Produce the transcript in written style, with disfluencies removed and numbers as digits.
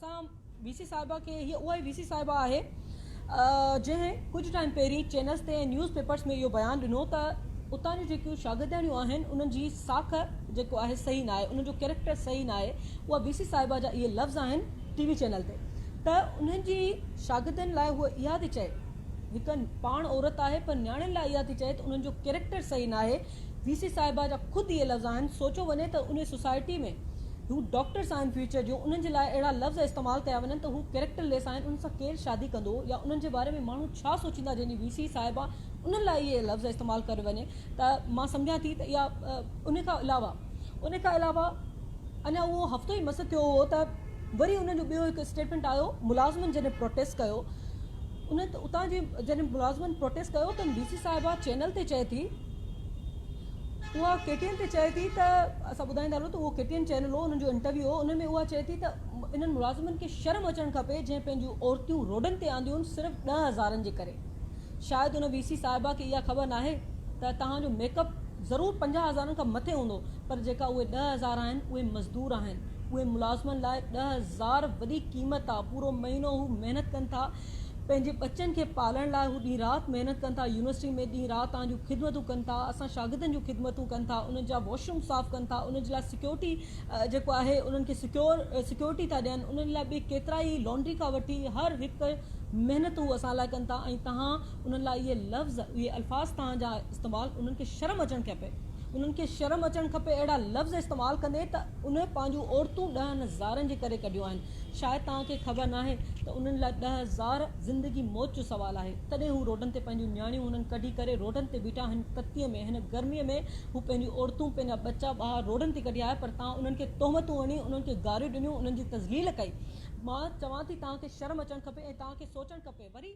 اسان وي سي صاحبه کي هيء اها ئي وي سي صاحبه آهي جنهن ڪجهه ٽائيم پهرين چينلز تي ۽ نيوز پيپرز ۾ اهو بيان ڏنو ته اتان جون جيڪيون شاگردياڻيون آهن انهن جي ساک جيڪو آهي صحيح ناهي انهن جو ڪيريڪٽر صحيح ناهي اها وي سي صاحبه جا اهي لفظ آهن ٽي وي چينل تي ته انهن جي شاگردن لاء هوء اها ٿي چئي هڪ پاڻ عورت آهي پر نياڻين لاء اها ٿي چئي ته انهن جو ڪيريڪٽر صحيح ناهي وي سي صاحبه جا خود اهي لفظ آهن، سوچيو وڃي ته انهي سوسائٽي ۾ هو ڊاڪٽرس آهن فيوچر جون انهن جي لاء اهڙا لفظ استعمال ڪيا وڃن ته هو ڪيريڪٽر ليس آهن انهن سان ڪير شادي ڪندو يا انهن جي باري ۾ ماڻهو ڇا سوچيندا جنهن جي وي سي صاحبه انهن لاء اهي لفظ استعمال ڪري وڃي ته مان سمجهان ٿي ته اها انهي کان علاوه انهي کان علاوه اڃا اهو هفتو ئي مس ٿيو هو ته وري انهن جو ٻيو هڪ اسٽيٽمينٽ آيو ملازمن جڏهن پروٽيسٽ ڪيو ان اتان جي جڏهن ملازمن پروٽيسٽ ڪيو ته وي سي صاحبه چينل تي چئي ٿي اها ڪي ٽي اين تي چئي ٿي ته اسان ٻڌائيندا هلون ته اهو ڪي ٽي اين چينل هو انهن جو انٽرويو هو ان ۾ اها چئي ٿي ته انهن ملازمن کي شرم اچڻ کپي جنهن پنهنجون عورتيون روڊن تي آنديون صرف ڏهه هزارن جي ڪري شايد ان وي سي صاحبه کي اها خبر ناهي ته توهان جو ميڪ اپ ضرور 50 هزارن کان مٿي هوندو پر جيڪا اهي 10,000 آهن اهي مزدور آهن اهي ملازمن لاء 10,000 وڏي قيمت آ پورو مهينو هو محنت ڪن ٿا پنهنجي ٻچن کي پالڻ لاء هو ڏينهن رات محنت ڪن ٿا يونيورسٽي ۾ ڏينهن رات توهان جون خدمتون ڪن ٿا اسان شاگردن جون خدمتون ڪن ٿا انهن جا واش روم صاف ڪن ٿا انهن جي لاء سيڪيورٽي جيڪو آهي انهن کي سيڪيور سيڪيورٽي ٿا ڏين انهن لاء ٻي ڪيترا ئي لانڊري کان وٺي هر هڪ محنت هو اسان لاء ڪن ٿا ۽ توهان انهن لاء اهي لفظ اهي الفاظ توهان جا استعمال انهن کي شرم اچڻ کپي انهن کي شرم اچڻ کپي اهڙا لفظ استعمال ڪندي ته انهن پنهنجون عورتون ڏهن هزارن جي ڪري ڪڍيون آهن. شايد توهان کي خبر ناهي ته انهن لاء 10,000 زندگي موت جو سوال آهي. تڏهن هو روڊن تي پنهنجون نياڻيون هنن ڪڍي ڪري روڊن تي بيٺا هن تتيء ۾ هن گرميء ۾ هو پنهنجون عورتون پنهنجا ٻچا ٻاهر روڊن تي ڪڍي آيا پر توهان انهن کي تهمتون هڻي انهن کي گاريون ڏنيون انهن جي تذليل ڪئي. مان چوان ٿي توهان کي شرم اچڻ کپي ۽ توهان کي سوچڻ کپي. وري.